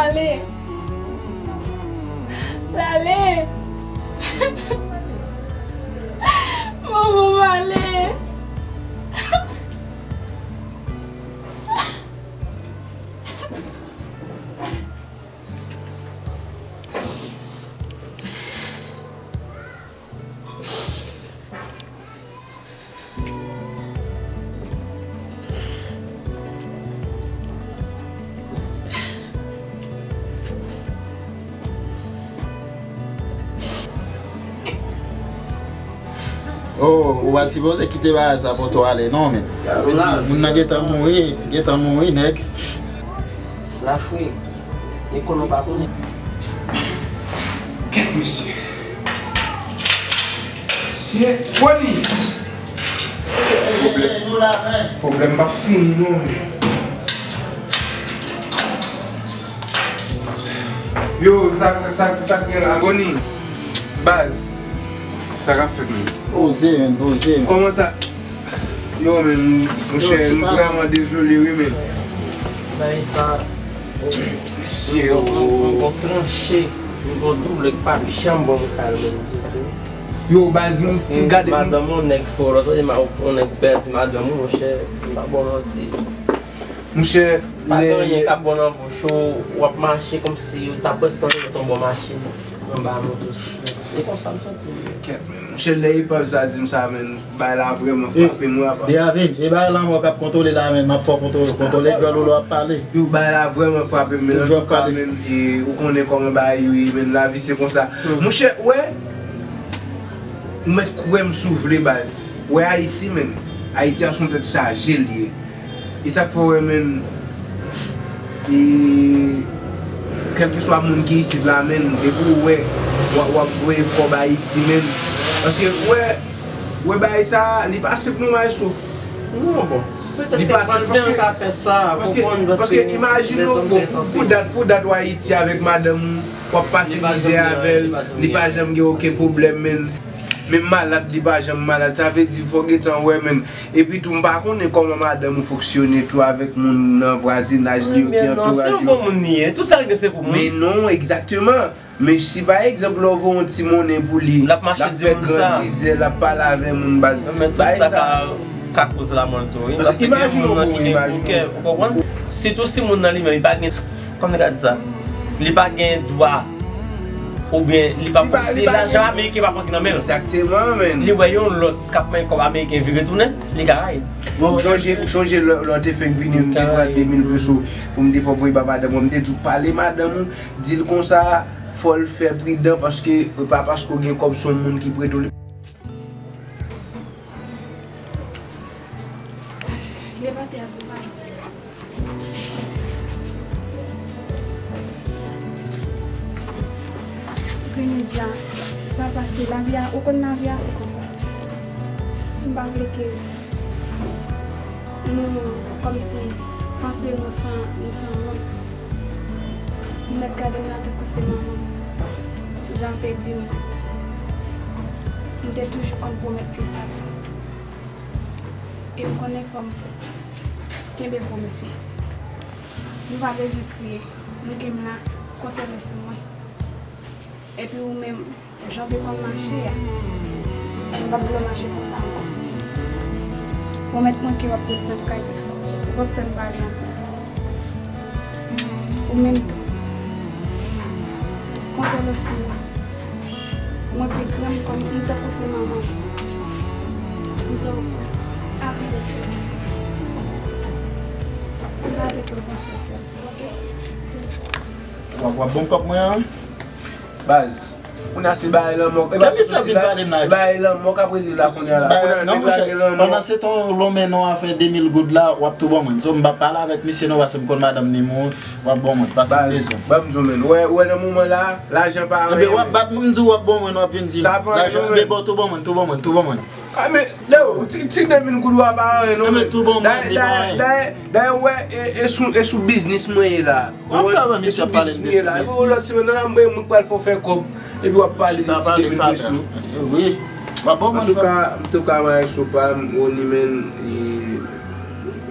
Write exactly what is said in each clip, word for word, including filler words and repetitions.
Lale! Lale! Manman m ale! Oh, ou pa sipoze kite bagay sa pou tou ale non, men. Sa vle di, moun nan gentan mouri, gentan mouri, nèg. Lafrik, e konnen w pa konnen. Kèt, mesye. Mesye, Rony! Pwoblèm, pwoblèm p ap fini, non. Yo, sa, sa, sa k gen la? Rony, baz, sa k ap fèt, menm? Poze, menm, poze, menm. Kòman sa? Yo, men, monchè, m vrèman dezole, wi, men. Bagay sa, mesye, m gon tranche, m gon doulè k p ap janm bon pou sa yo, menm, souple. Yo, baz, m gade. Madanm ou, nèg fò, lòt kote, ma, ou nèg pèdi madanm ou, monchè, m pa ba w manti. Monchè, pa gen anyen k ap bon nan bouch ou, w ap mache kòmsi ou ta prèske antre nan yon bò machin anba moto, souple. E konsa m santi m ye. Kèt, men. Monchè, lè epav sa di m sa, men, bagay la vrèman frape m, wi, apa. Deyavin, e bagay lanmò k ap kontwole la, men, m ap fè w kontwole, kontwole djòl ou lè w ap pale. Yo, bagay la vrèman frape m, men, antouka, men, e, ou konnen kòman bagay yo ye, men, lavi se konsa. Monchè, wè, ou mèt kwè m si w vle, baz. Wè Ayiti, men. Ayiti a se yon tèt chaje l ye. E sa k fè w wè, men, e, kèlkeswa moun ki isit la, men, depi w wè, w ap, w ap voye kòb Ayiti, men. Paske, wè, wè bagay sa, li pa senp non, maestro. Non, bon. Li pa senp paske, paske, paske imajine w, bon, pou, pou dat, pou dat w Ayiti avèk madanm ou, w ap pase mizè avè l, li pa janm gen okenn pwoblèm, men. Menm malad, li pa janm malad. Sa vle di, fò w gentan wè, men. Epi tou, m pa konnen kòman madanm ou fonksyone tou avèk moun nan vwazinaj li yo ki antouraj yo. Se yon bon moun li ye. Tout sa l gen se pou moun. Men non, egzakteman. Men si pa egzanp, lè w voye yon ti monnen pou li, l ap fè gran dizè, l ap pale avè moun, baz. Men tout sa ka, ka koz lanmò l tou, wi. Paske imajine w, imajine w. Ou konprann? Sitou si moun nan li menm, li pa gen, kòman nèg la di sa? Li pa gen dwa, oubyen li pa, se lajan ameriken pa pòs li nan men l. Egzakteman, men. Li wè yon lòt k ap manyen kòb ameriken vire tounen, li ka rayi. Ou sonje, ou sonje lè, lè w te fenk vini, m te pran de mil peso pou m te fè w voye ba madanm mwen. M te di w pale madanm ou, di l konsa, fò l fè pridan, paske, e, pa paske w gen kòb, se yon moun ki prete w li. Leve atè a pou pale. Kounye a, sa pase, lavi a, ou konn lavi a, se konsa. M pa vle ke nou, kòmsi, panse nou san, nou san wont. M mèt gade m la tankou se manman m. Jan l te di m, m te toujou konn pwomèt li sa tou. E m konnen fò m kenbe pwomès mwen. Nou pa bezwen kriye. Nou gen m la, konsève sou mwen. Epi ou menm, jan w te konn mache a, m p ap vle w mache konsa ankò. Pwomèt mwen ke w ap ret nan kay la. Ou p ap fè m pale ankò. Ou menm tou. Konsève sou mwen. Mwen pi granm kòm m tankou se manman w. M pran w aplike sou mwen. M pa vle ke w panse w sèl. Oke? W ap, w ap ban m kòb mwen an? Baz, kounye a se bagay lanmò. Kèt misye ap vin pale m la. Bagay lanmò k ap regle la kounye a la. Kounye a nèg la gen lanmò. Pandan se tan w lonmen non afè de mil goud la, w ap tou ban mwen. So, m p ap pale avèk misye non, paske m konn madanm ni moun, w ap ban mwen. Paske m bezwen. Baz, ban m di w, men. Wè, wè nan moman la, lajan pa anyen, men. W ap bat m, m di w w ap ban mwen, w ap vin di m. Sa pa anyen, men. Bon, tou ban mwen, tou ban mwen, tou ban mwen. A, men, non, ti, ti de mil goud ou a pa anyen, non, men. Dayè, dayè, dayè, wè, e, e sou, e sou biznis mwen ye la. Ou konprann? E sou biznis mwen ye la. Epi, lòt semèn nan, la, mwen, mwen pral fè w fè kòb. Epi, w ap pale de ti de mil peso. Wi. Antouka, antouka, maestro pa m, Rony, men, e,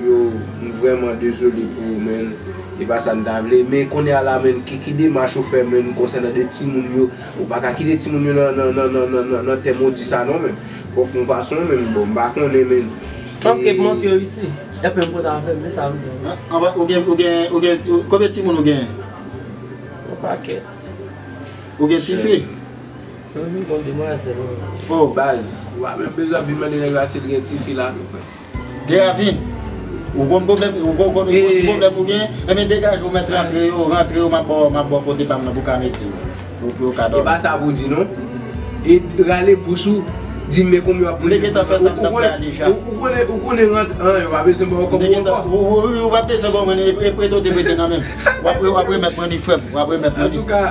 yo, m vrèman dezole pou ou, men. E pa sa n ta vle, men kounye a la, menn, ki, ki demach ou fè, menn, konsènan de timoun yo? Ou pa ka kite timoun yo nan, nan, nan tè modi sa non, menn. Fòk fè yon fason, menn, bon, m pa konnen, menn. Ok, m montre yo isi. Epi m pote avè m, men sa m gen. Anba, ou gen, ou gen, ou gen, ou, konbyen timoun ou gen? Yon pakèt. Ou gen tifi? Wi, m gon demwazèl, wi. Oh, baz, ou pa menm bezwen vin mande nèg la si l gen tifi la, non, frè. Deravin, ou konn pwoblèm, ou konn, konn, ou konn ki pwoblèm ou gen? Ebyen, degaje w, mèt rantre yo, rantre yo, m ap ba w, m ap ba w kote pa m nan pou w ka mete yo. Pou, pou yo ka dòmi. E pa sa pou w di, non. E rale bouch ou, di m men konbyen w ap pote. M te gentan fè sa, m t ap fè a deja. Ou, ou konnen, ou konnen rant, an, yo pa bezwen ba w kòb ou ankò. Ou, ou, ou, ou pa bezwen ba w, mwen, e, e prete w te prete nan men m. W ap, w ap remèt mwen li, frè m, w ap remèt mwen li. Antouka,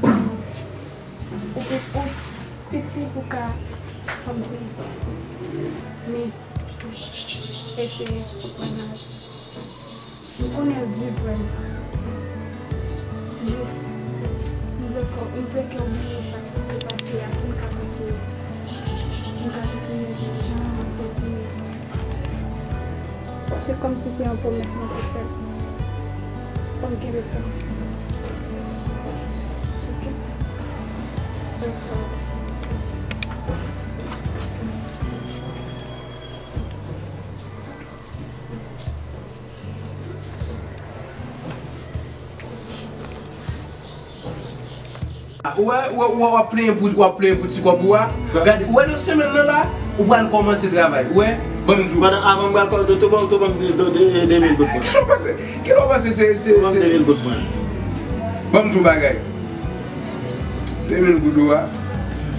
Ou, ou, ou piti pou ka kòmsi. Men, eseye konprann la. M konnen l di vrèman. Jis, m vle kò, m vle ke w bliye sa ki te pase a pou m ka kontinye. M ka kontinye viv jan m te di. Se kòmsi se yon pwomès mwen te fè l. Fò m kenbe pwomès mwen. Ok? Dakò. Ou wè, ou wè, ou wè, w ap plenyen pou, w ap plenyen pou ti kòb ou a. Gade, ou wè nan semèn nan la, ou pral kòmanse travay. Ou wè, ban m di w. Pandan avan m pral kòmanse, tou ban m, tou ban m de, de, de, de mil goud mwen. Kilè w panse, kilè w panse se, se, se. Tou ban m de mil goud mwen. Ban m di w bagay. De mil goud ou a.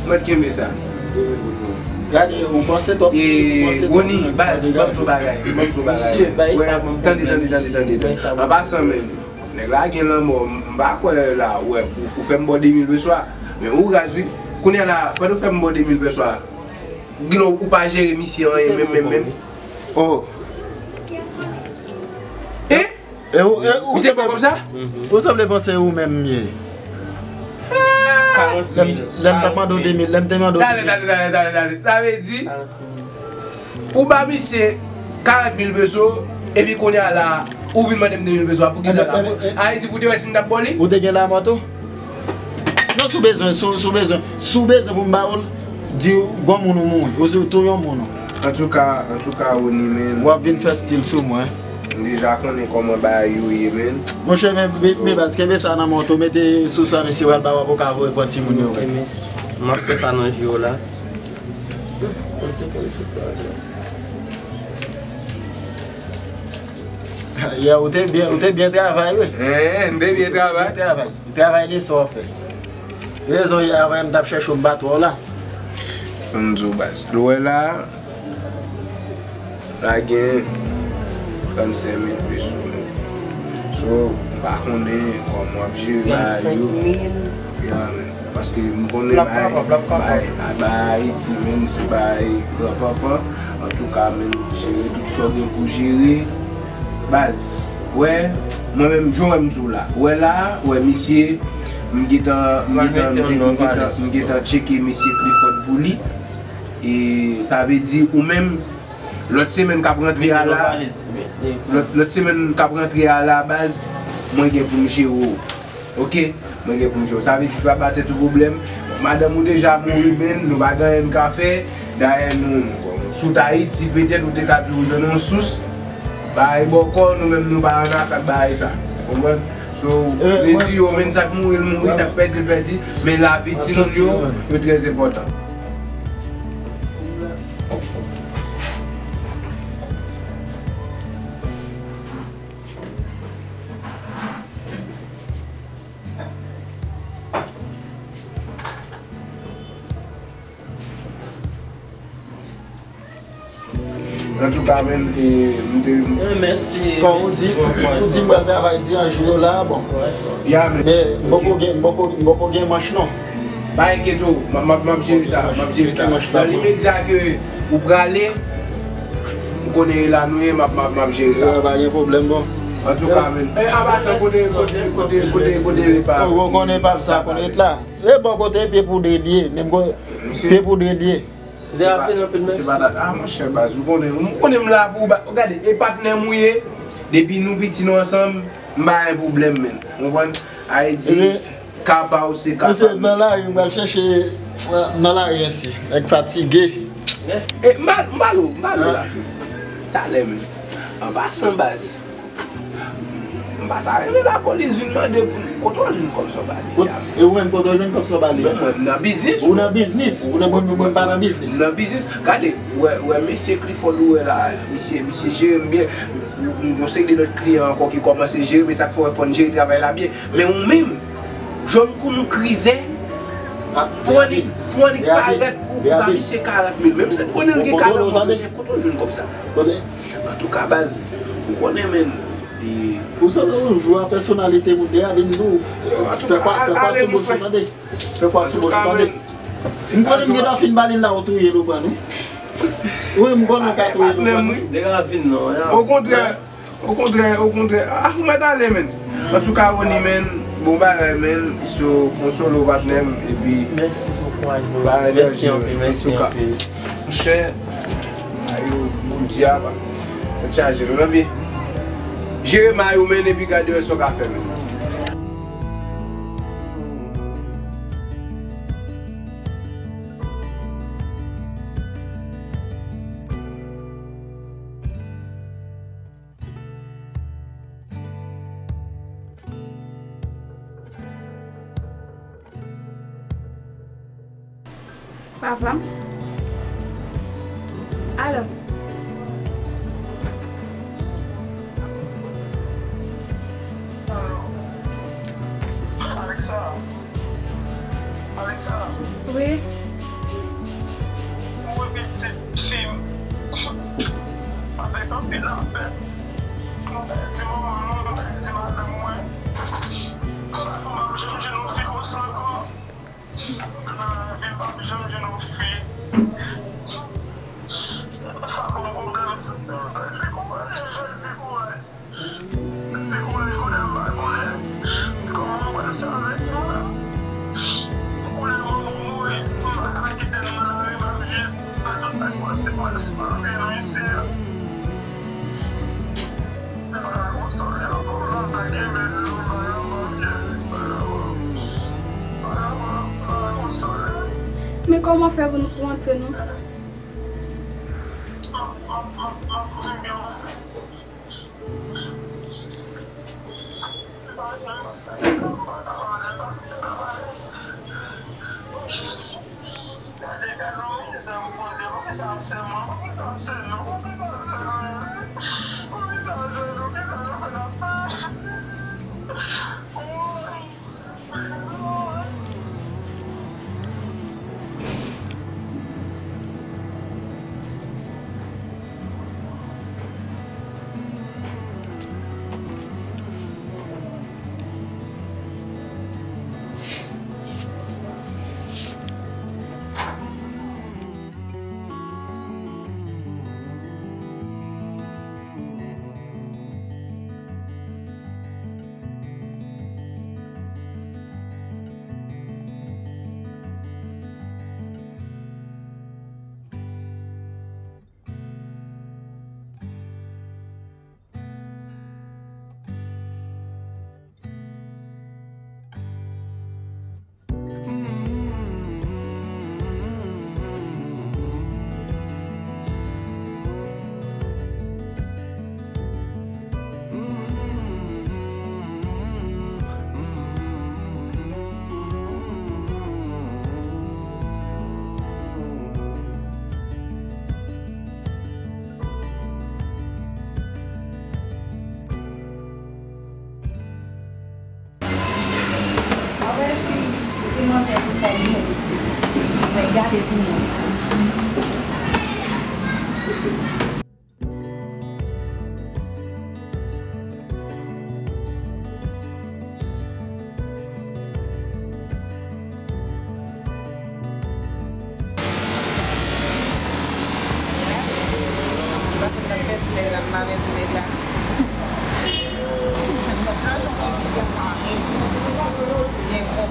Mwen kenbe sa. De mil goud mwen. Gade, ou panse twòp, ou panse twòp. Rony, baz, ban m di w bagay. Ban m di w bagay. Mesye, bay sa pou m. Tande, tande, tande, tande, tande. An pasan menm. Nèg la gen lanmò, m pa kwè la, ou wè, ou, ou fè m ba w de mil beswa. Men ou raz wi. Kounye a la, pandan w fè m ba w de mil beswa, gilo ou pa jere misye anyen, menm, menm, menm. Oh. E? E ou, e ou. Misye bon kòm sa? Ou sanble panse ou menm ye. Lè m, lè m t ap mande w de mil, lè m te mande w de mil. Tande, tande, tande, tande, tande. Sa vle di, ou ba misye karant mil peso, epi kounye a la, ou vin mande m de mil peso a, poukisa la? Ayiti pou te wè si m t ap ba w li? Ou te gen lamò tou? Non, si w bezwen, si w, si w bezwen, si w bezwen pou m ba w l, di w granmoun ou mouri, ou si w tou yon moun ou. Antouka, antouka, Rony, men. W ap vin fè stil sou mwen. M deja konnen kòman bagay yo ye, men. Monchè, men, men, men baz, kenbe sa nan men w tou, mete sou sa, mesye, w al ba w avoka voye pran timoun yo, men. M ap fè sa nan je w la. Ya, ou te byen, ou te byen travay, wi. Eh, m te byen travay. Byen travay. Travay de sa w fè. Rezon yè avan m t ap chèche w m pa t wè w la. Fò m di w baz. Lè w wè la, la gen trannsenk mil peso. So, m pa konnen kòman w ap jere bagay yo. Trannsenk mil? Ya, men. Paske m konnen bay, bay, bay Ayiti, men, se bay granpanpan. Antouka, men, jere tout sa w gen pou jere. Baz, wè, mwen menm, jan w wè m di w la. Wè la, wè misye, m gentan, m gentan, m gentan, m gentan tcheke mesye Clifford pou li. E sa vle di, ou menm, lòt semèn k ap rantre a la, lòt, lòt semèn k ap rantre a la, baz, mwen gen pou m jere w. Ok? Mwen gen pou m jere w. Sa vle di, pa ba tèt ou pwoblèm. Madanm ou deja mouri, men, nou pa gen anyen n ka fè. Dayè, nou, si w t Ayiti, petèt, ou te ka di ou jwenn yon sous. Bagay bòkò, nou menm, nou pa annafè ak bagay sa. Konprann? So, plezi yo, men, sa k mouri, l mouri, sa k pèdi, l pèdi. Men lavi timoun yo, yo trè enpòtan. Antouka, men, e, m te. Mèsi. Kòm ou di, ou di m pral travay di an jou yo la, bon. Ya, men. Men, m poko gen, m poko, m poko gen manch, non. Pa enkyete w, m ap, m ap, m ap jere sa, m ap jere sa. Nan limedya ke ou prale, m konnen e la nou ye, m ap, m ap, m ap jere sa. Ya, pa gen pwoblèm, bon. Antouka, men. E, an pasan, kote, kote, kote, kote, kote repa? Ou konnen pa sa, konnen la. E bò kote pye poudre l ye, menm kote pye poudre l ye. Deja fini anpil, mèsi. Se pa dat. Ah, monchè, baz, ou konnen, ou konnen m la pou ou, ba-, gade, e patnè m ou ye, depi nou piti nou ansanm, m pa gen pwoblèm, menn. Ou konprann? Ayiti, ka pa ou se ka pa m. Nan lari, m pral chèche, nan lari ansi, nèg fatige. E, m pa, m pa lou, m pa lou la. Talè, menn. An pasan, baz. M pa ta renmen lapolis vin mande pou m, kote w jwenn kòb sa w ba misye a? E ou menm, kote w jwenn kòb sa w ba li a? Bon, mwen, m nan biznis. Ou nan biznis? Ou nan, mwen, mwen, mwen pa nan biznis. M nan biznis. Gade, ou wè, ou wè mesye Clifford ou wè la, misye, misye jere m byen. M, m gon seri de lòt kliyan ankò ki kòmanse jere, men sa k fè w wè fò n jere travay la byen. Men ou menm, jwenn kou nou krize, pou annik, pou annik parèt ou, ou ba misye karant mil. Menm si m konnen l gen karant mil, men kote w jwenn kòb sa? Antouka, baz, ou konnen, menn. Ou santi yon jou a pèsonalite moun de a vin di w, fè kwa, fè kwa sou bouch ou, tande. Fè kwa sou bouch ou, tande. M konnen m gentan fin ba li l la, ou touye l, ou pran, wi. Wi, m konnen w ka touye l, ou pran, wi. Deja vin non, ya. Okontrè, okontrè, okontrè. Ah, ou mèt ale, menn. Antouka, Rony, menn, bon bagay, menn. So, konsole w, patnè m, epi... Mèsi pou kouraj nou. Mèsi anpil, mèsi anpil. Monchè, mayo, m di a, pa. Mwen chaje nou nan pye. Jere mayo, menn, epi gade wè sa w ka fè, menn. Papa. Alo. Alexa. Alexa. Wi. Ou wè pitit fi m avèk anpil lapèn. Nou pèdi manman nou, nou pèdi madanm mwen. M p ap janm jwenn yon fi konsa ankò. Nan lavi m p ap janm jwenn yon fi. Sa ban m pwoblèm, m santi m pèdi kouraj, m pèdi kouraj. Ti kouraj, kounye a m pa konnen kòman mwen pral fè avèk nou la. Kounye a manman m mouri, m pa ka kite nou nan lari, m ap jis fè tout sa k posib mwen si m pa antre nan isi a. M pa ka konsole ankò, m pa ka kenbe dlo, m pa ka manje, m pa ka bwè, m pa ka konsole. Men kòman fè pou nou, pou antre non? M ap, m ap, m ap, m ap vin gen yon Mwen wè si, si manzè pou fè li, mwen gade pou mwen. Paske m t ap pèdi nèg la, m pa pèdi nèg la. Lajan mwen ki gen mari, gen kòb.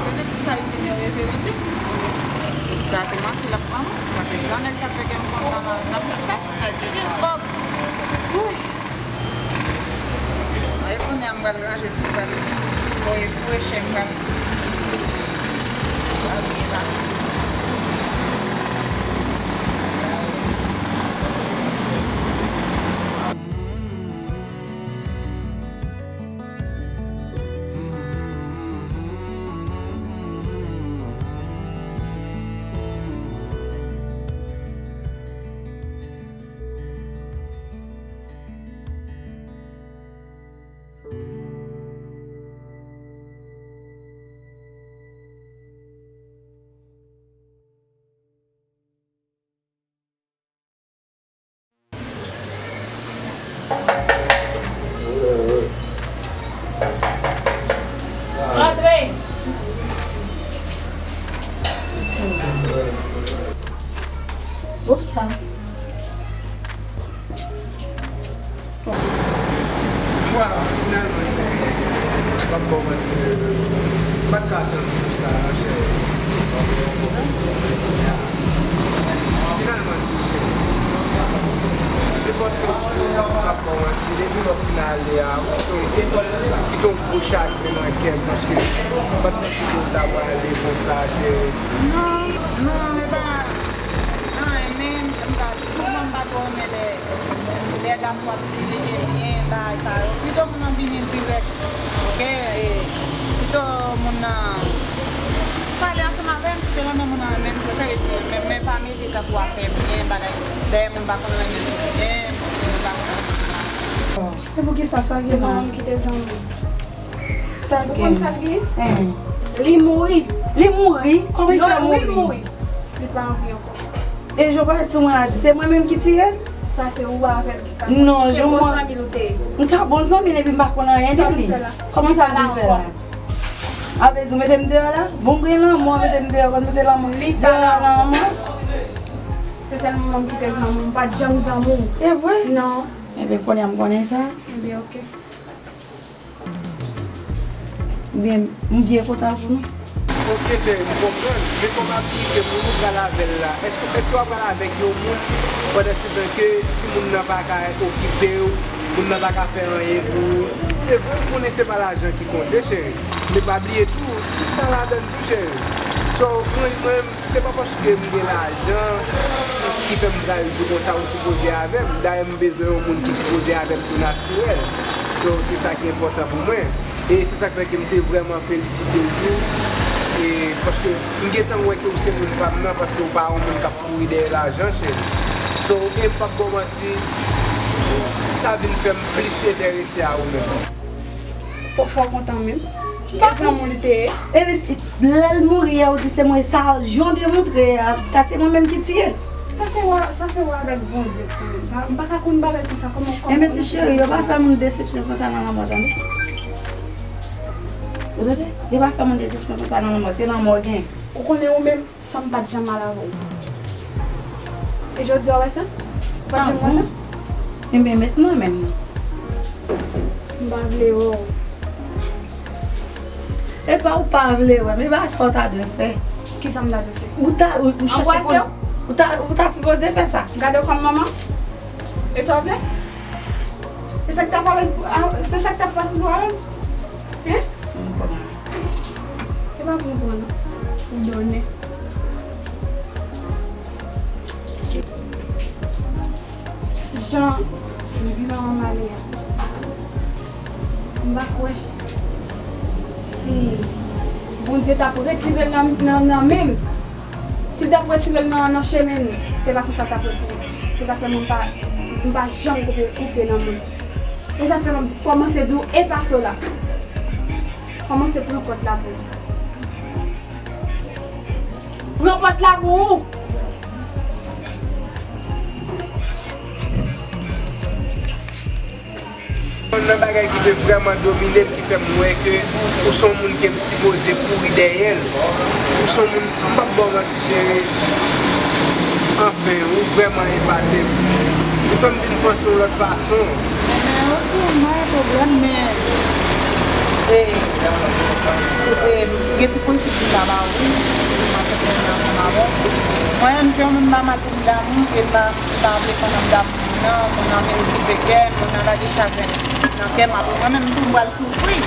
Se te tout sa li te gen, e verite. Voye fre chèk la. Sa byen pase. Rantre. Bonswa. Waw, finalman, cheri, m p ap ba w manti, m pa t ka tann pou sa, cheri. Finalman, ti cheri, nenpòt lòt jou, m p ap ba w manti, depi lè w fin ale a, ou kite yon gwo chagren nan kè m, paske m pa t panse ke w ta prale konsa, cheri. Non, non, e pa anyen, men m ta, souvan m pa twò renmen lè Lè gason ap di li gen byen, bagay sa yo. Pito moun nan vini dirèk. Oke? E, pito moun nan pale ansanm avè m, si te renmen moun nan renmen m, prefere di renmen m, men pa mete tankou afè byen, bagay. Dèyè moun pa konn renmen moun byen, moun pa konn renmen moun. E poukisa sa gen la? Se pa mwen ki te zanmi. Sa gen? Ou konn sa l gen? Li mouri. Li mouri? Kòman li fè mouri? Non, wi, l mouri. Li pa anvi ankò. E jan w pale sou maladi, se mwen menm ki tiye l? Sa se ou avè l ki ka konnen. Non, se jan bon mwen zanmi l ou te ye. M ka bon zanmi l epi m pa konn anyen de li. Kòman sa l vin fè la? A vle di w mete m deyò la? Bon, gen lanmò, mete m deyò, konn mete lanmò. Li pa deyò la ankò. Lanmò. Se sèl mwen menm ki te zanmi w, m pa t janm zanmi w. E vre? Non. Ebyen, kounye a m konnen sa. Ebyen, oke. Oubyen, m byen kontan pou nou. Oke, cheri, m konprann. Men fò w pa bliye ke pou nou pral avè l la, èske, èske w ap pral avèk yon moun pandan se tan ke si moun nan pa ka okipe w, moun nan pa ka fè anyen pou ou? Se vre, m konnen se pa lajan ki konte, cheri. Men pa bliye tou, se tout sa ladann tou, cheri. So, mwen, mwen, Se pa paske m gen lajan ki fè m pral di konsa ou sipoze avè m. Dayè, m bezwen yon moun ki sipoze avè m tou natirèl. So, se sa ki enpòtan pou mwen. E se sa k fè ke m te vrèman felisite w tou. E paske m gentan wè ke ou se moun pa m nan, paske ou pa yon moun k ap kouri dèyè lajan, cheri. So, e m p ap ba w manti, sa vin fè m plis enterese a ou menm. Fò, fò w kontan menm. E zanmi w li te ye. Epi, lè l mouri a, ou di se mwen, sa jan w demontre a, ka se mwen menm ki tiye l. Sa se wè, sa se wè avèk Bondye pou mwen. M pa, m pa ka konn bagay konsa, kòman, kòman. Enben, ti cheri, yo pa fè moun desepsyon konsa nan lanmò, tande. Ou tande? Yo pa fè moun desepsyon konsa nan lanmò, se lanmò gen. Ou konnen ou menm, san m pa t janm al avè w. E jodi a w wè sa? Ou pa t janm wè sa? Enben, met nan men m. M pa vle wè w. E pa ou pa vle wè m, e pa sa w ta dwe fè. Kisa m ta dwe fè? Ou ta, ou, ou chache pou, ou ta, ou ta sipoze fè sa. Gade w kòm manman. E sa w vle? E sa k t ap alèz, se sa k t ap fè Sou alèz? Hen? M konprann. Se pa konprann, non. Ou donnen. Jan, epi manman m ale a, m pa kwè si Bondye t ap retire l nan, nan, nan men m. Si l t ap retire l nan, nan chemen nou, se pa konsa l t ap retire l. Se sa k fè mwen m pa, m pa janm koupe, koupe nan moun. E sa k fè mwen kòmanse di w efase w la. Kòmanse pran pòt la pou ou. Pran pòt la pou ou. Youn nan bagay ki te vrèman domine m, ki fè m wè ke ou se yon moun ke m sipoze kouri dèyè l. Ou se yon moun, m p ap ba w manti, cheri. Anfen, ou vrèman epate m. Ou fè m vin panse yon lòt fason. Enben, oke, m pa gen pwoblèm, men, e, e, gen ti prensip m ta ba ou, wi, m aksepte renmen ansanm avè w. Mwen menm, se yon moun m pa mal pou m damou, e m pa, m pa vle fann m damou. Moun nan minimize kè m, moun nan lage chagren nan kè m, apre mwen menm tou m pral soufri.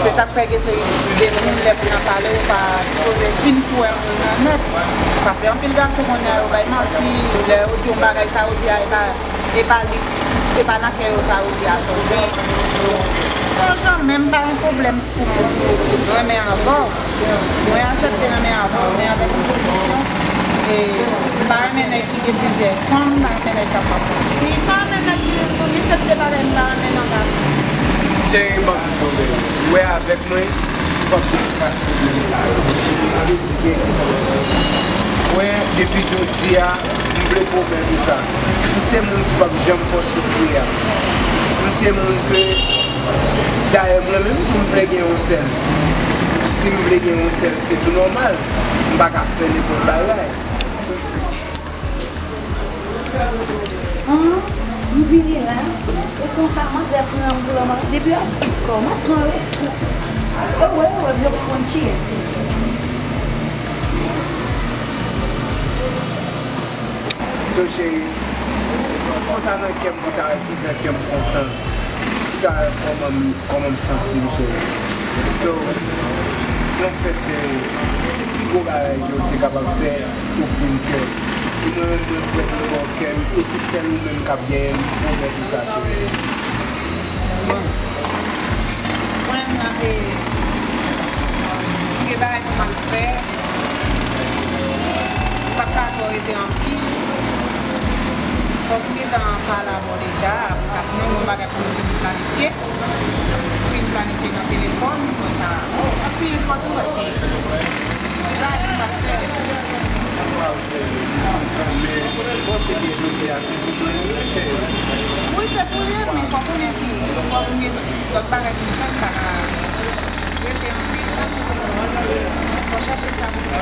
Se sa k fè gen seri de moun, lè moun nan pale, ou pa sipoze fin kwè moun nan nèt. Paske anpil gason kounye a yo bay manti, lè yo di yon bagay, sa yo di a e pa, e pa li, e pa nan kè yo sa yo di a soti. Bon, jan menm pa yon pwoblèm pou mwen, renmen avè w. Mwen aksepte renmen avè w, men avèk yon kondisyon. E m pa renmen nèg ki gen plizyè fanm, m pa renmen nèg k ap manti. M pa renmen nèg ki, li sèt de bagay m pa renmen nan gason. Cheri, m ap di w yon bagay. Ou wè avèk mwen, ou p ap gen fas pwoblèm sa yo. Sa vle di ke, ou wè, depi jodi a, m vle pwomèt ou sa. M se moun ki p ap janm fè w soufri a. M se moun ke, dayè, mwen menm tou, m vle gen yon sèl. Si m vle gen yon sèl, se tou nòmal. M pa ka fè nenpòt bagay. An, m vini la, e konsa manzè pran m pou lanmò. Depi yo ap bit kò m, ap pran yo. E wè, e wè, m yo pa konn kiyès. So, cheri, kontan nan kè m pou ta wè kijan kè m kontan. Pou ta wè kòman m, kòman m santi m, cheri. So, anfèt, cheri, se pi gwo bagay ke w te kapab fè, ofri m kè w. E mwen menm, mwen prèt pou ba w kè m, e se sèl ou menm k ap genyen m, m pwomèt ou sa, cheri. Bon. Mwen menm nan, e, m gen bagay pou m al fè. M p ap ka twò rete anpil. Fòk m gentan pale avè w deja, apre sa, sinon, gen yon bagay pou m vin planifye. Fin planifye nan telefòn, mwen sa, oh, anpil enpòtan paske sa ki m ap fè. Waw, cheri, men, bon, se ke jodi a, se pou mwen, wi, cheri. Wi, se pou li, men fòk ou gen, fòk ou gen lòt bagay pou m fè, m pa ka rete anpil. Fò chache sa pou fè.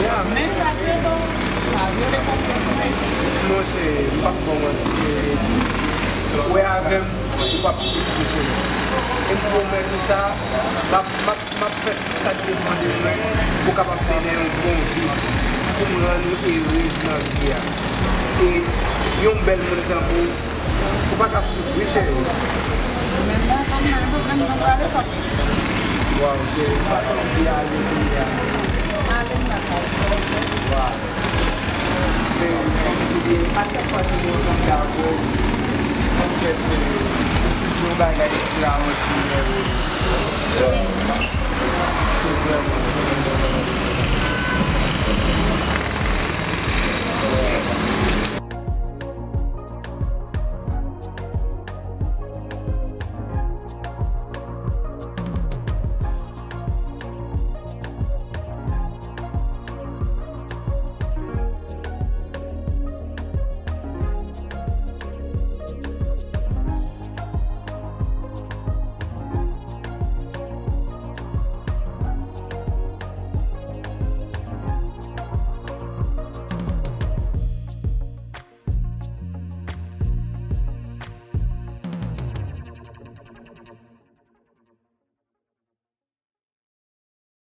Ya, men pa swete w pa vyole konfyans mwen. Non, cheri, m p ap ba w manti, cheri. Ou wè avè m, ou p ap soufri, cheri. E m pwomèt ou sa, m ap, m ap, m ap fè tout sa k depann de mwen pou kapab mennen yon bon vi, pou m rann ou erez nan vi a. E yon bèl moun tankou w, ou pa t ap soufri, cheri. Menm nan, kòm nan, nan, nan, nan, nan, Waw, cheri, m pa t anvi ale kounye a. Ale m lakay. Waw. Cheri, kòmsi byen, a chak fwa ke mwen rankontre avè w, anfèt, cheri, se toujou yon bagay ekstraòdinè, wi.